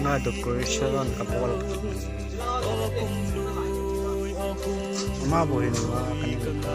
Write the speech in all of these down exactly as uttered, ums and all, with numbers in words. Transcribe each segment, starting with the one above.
Tuna decoration kabol. Ama bou hin ma kani ka.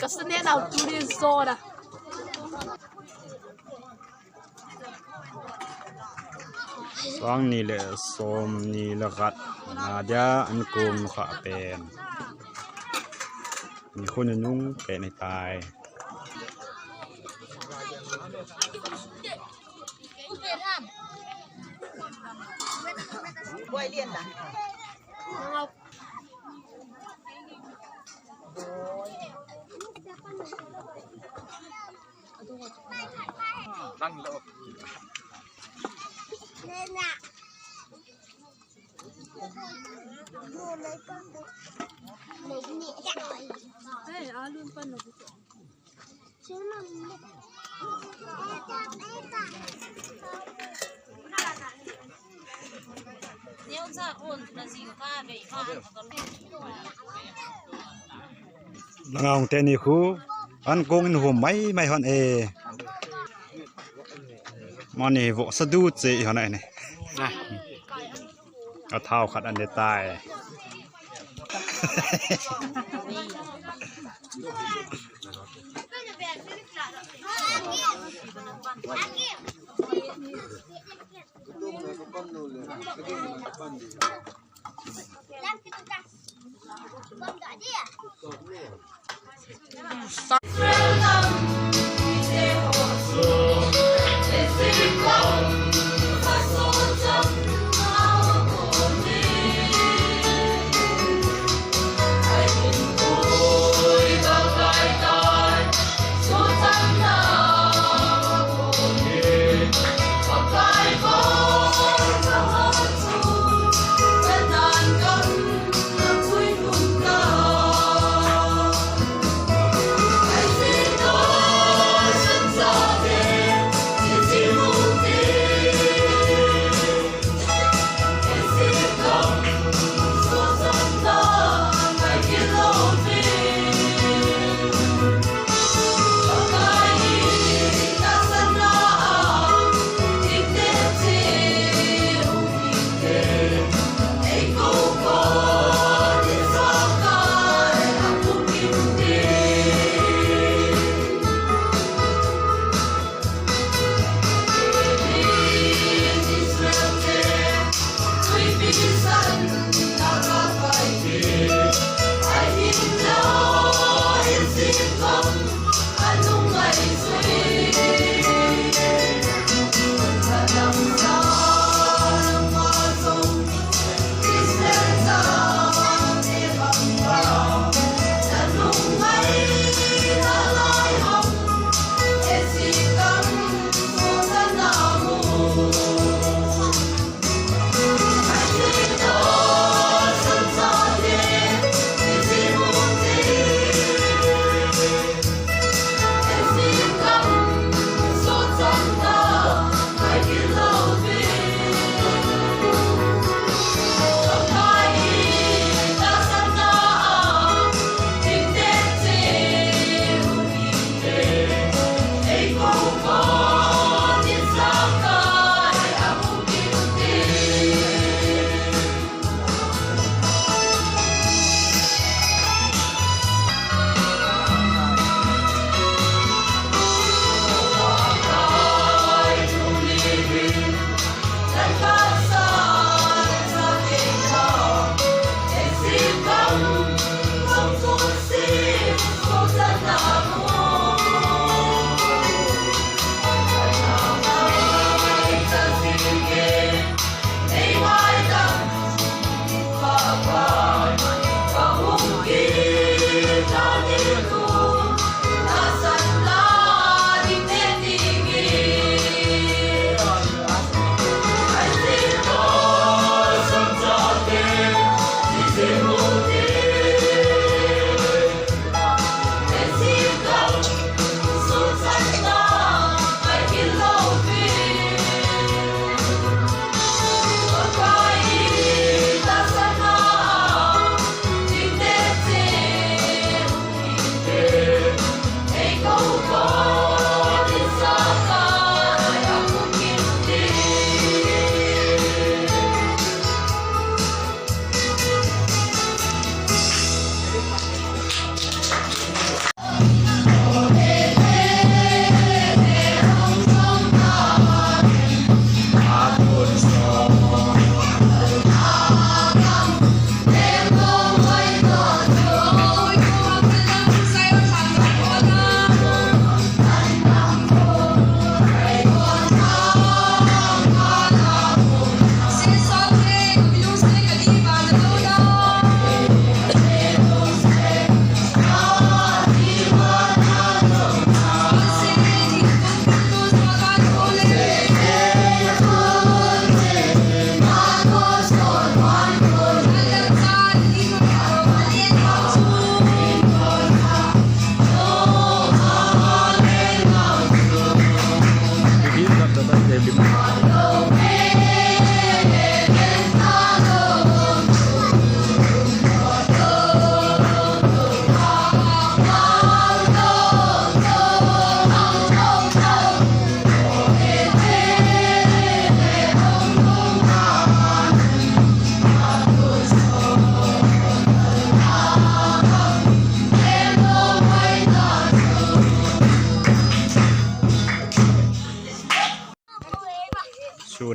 Ka sa ne nau tu ni zora. Sang ni le som ni le khat. Nadia an kum kha pen. Ni khun nung pen ni tai. Langa hung teni khu an kong in hum mai mai hon e. Mani vo sa du che i hon e ne. A thau khat an de tai.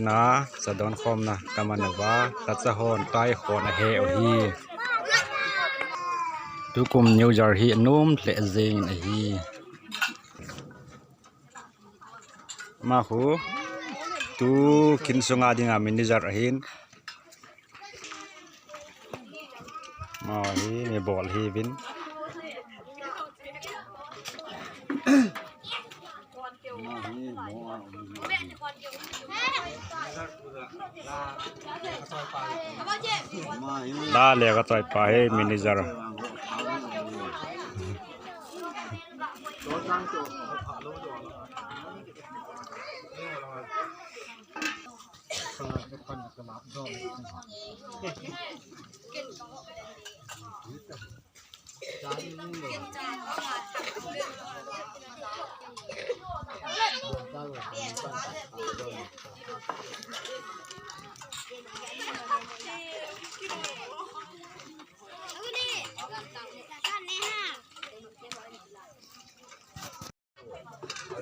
Na, cha don khomna kaman uva, kacha hon tai khon ahe u hi. Tukum New Year hi anom lheh jeng in ahi. Ama khu tu kin sunga dinga manager ahin. Ama hi mi bol hi vin. La le ka toi pa hi manager.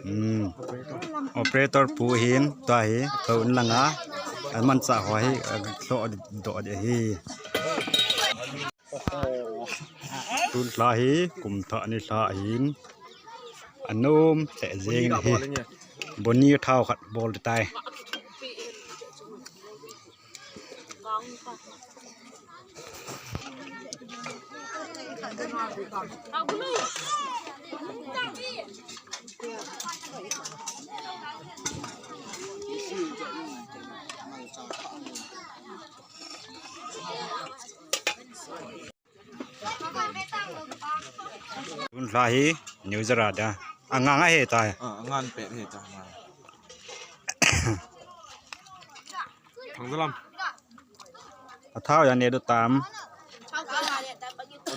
Hmm. Operator pu hin, tua hi, tua in langa, aman cha ho hi, a, thlo do de hi. Tun lha hi, kum thah ni lha hin, anom lheh jeng hi. Boni thao khat bol tai. Tun lha hi, New Year a da. Angang ahi ta. Ah, angan pet ahi ta. Thangzalam. Athao jan ne do tam.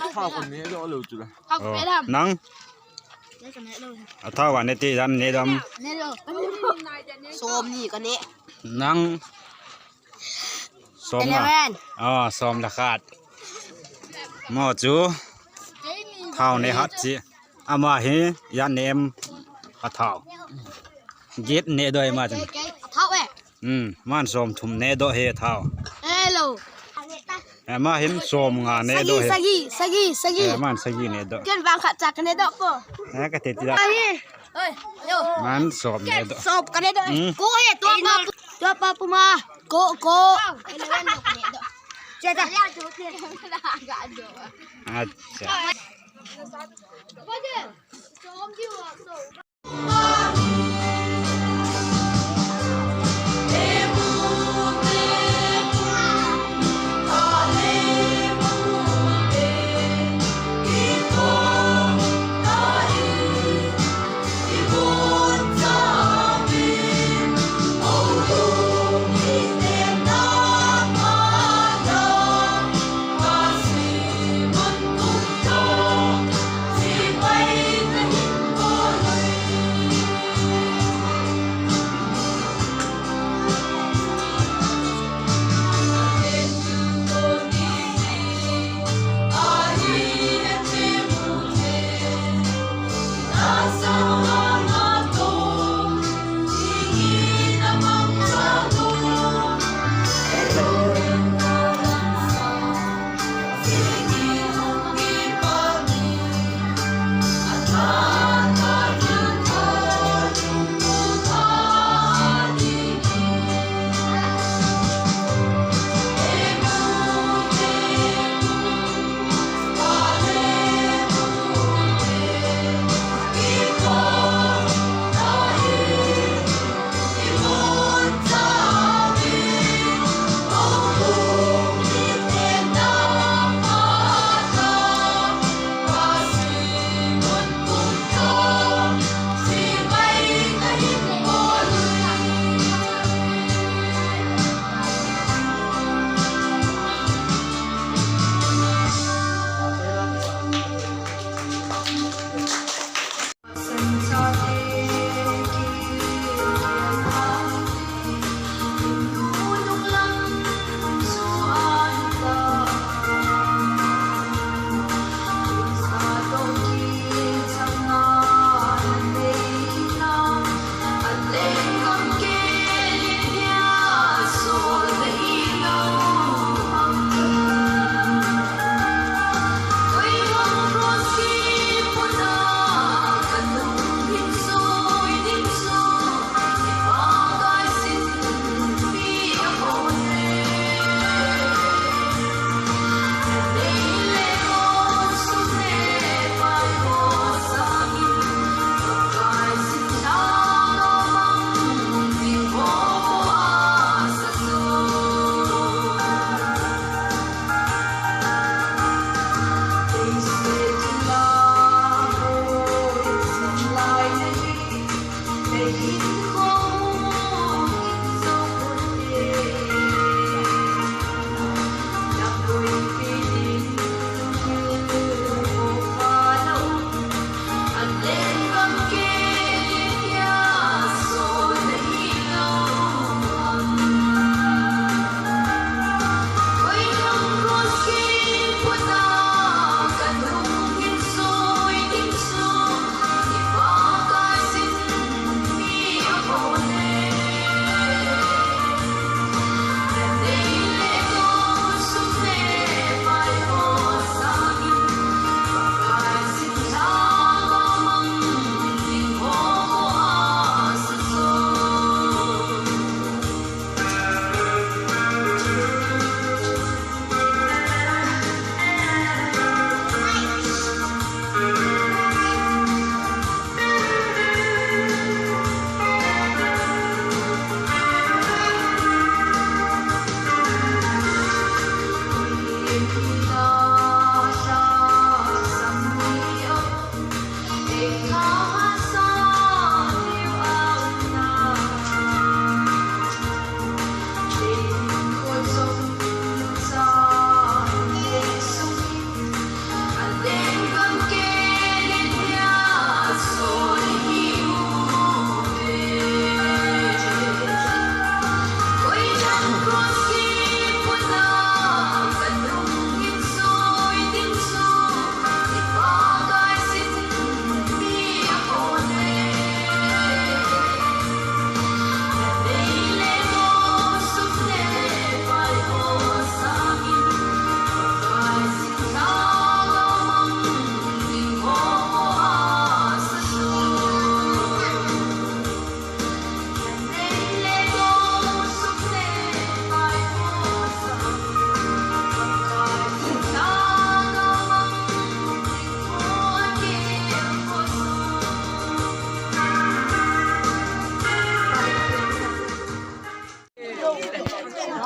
Athao kon ne do lo chu la. Oh, nang. Athao jan ne ti jan ne dam. Som ni ka ne. Nang. Som na. Eleven. Oh, som le khat. Mo chu. Thao ne hat chi. Ama hi, jan ne em. Athao. Get ne do ma chan. Athao eh. Hmm, man som thum ne do he thao. Hello. Ama hin som nga ne do he. Sagi, sagi, sagi. Eh, man sagi ne do. Ken vang khat cha ka ne do ko. Eh, ka te ti da. Ai. Oi, yo. Man som ne do. Som ka ne do. Hmm. Ko he to pa, to pa pu ma. Ko, ko. Cha cha. Acha.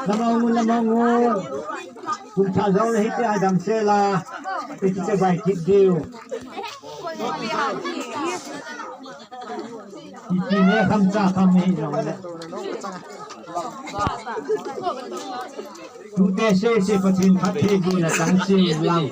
Lamang u, lamang u. Kum tha jong le hiti a dam sela. Hiti te bai kit diu. Hiti ne kham cha kham hi jong le. Tute sese Pathen phattheibohna chang cheh lang.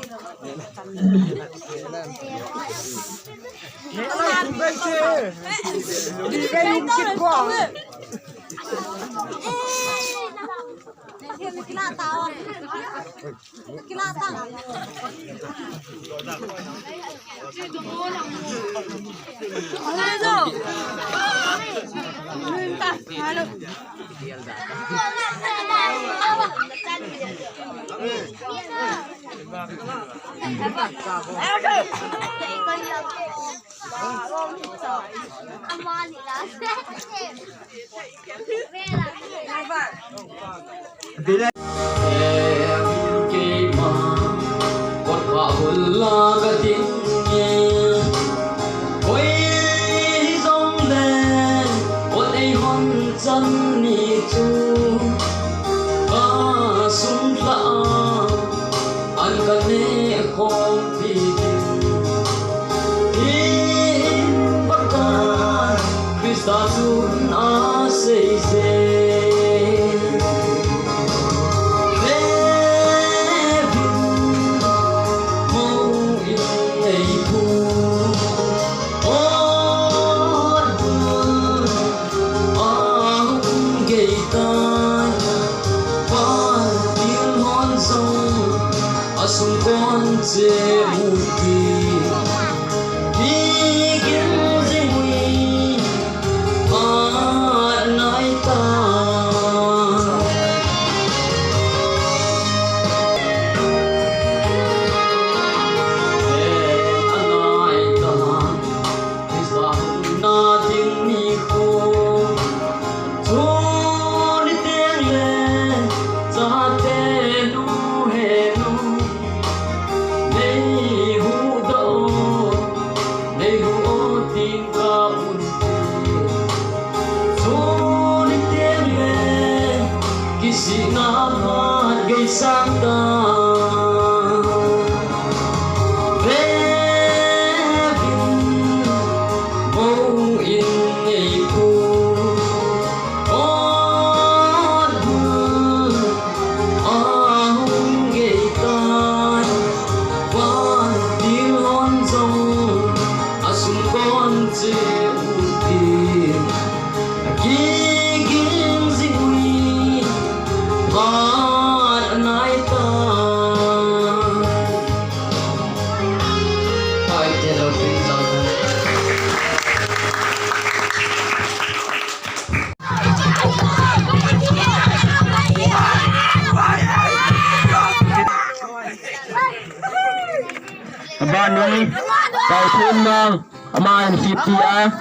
An ka neh khom pi ding. Hi Pakai Christa tun a sei sei. Ve vin mo in nei pu. Ot bul ahung gei tai, vantil hon jong asung kon cheh u ti. Hi ging jing ui, phat nai ta. Phat nai ta. Christa hung na ding nikho. Tuni teng le, chate nu he nu. Nei huhdoh o, nei huhdoh o ting ka um. Tuni teng le, kisihna phat gei sang ta. Ve vin mo in nei pu. Ot bul ahung gei tai, vantil hon jong asung kon cheh u ti. Aging ging jing ui, phat anai ta. Ai, te lo pin jang. Abana, Paithum Mang, ama in fifty a.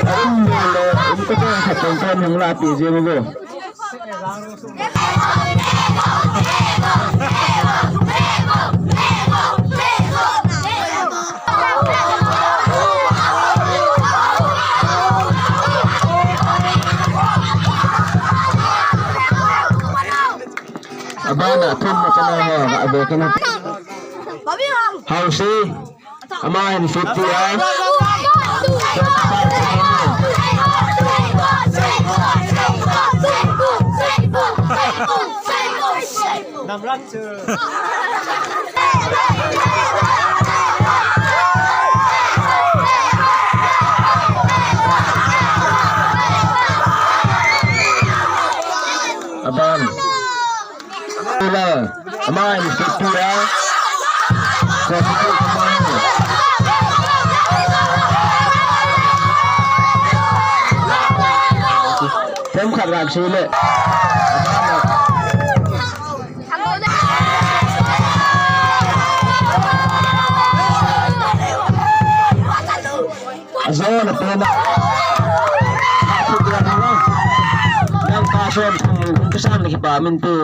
Um, lo, um, ko ko, ko ko, nang la pi je mo. Abana, thum na kana ho, abo kana. Hausi. Ama in fifty a. Namlat chu. Aban. Ila, ama in fifty a. Themkhat rak sui le. Ajo na pena. Nang ka son, um, ka san ki pa min te.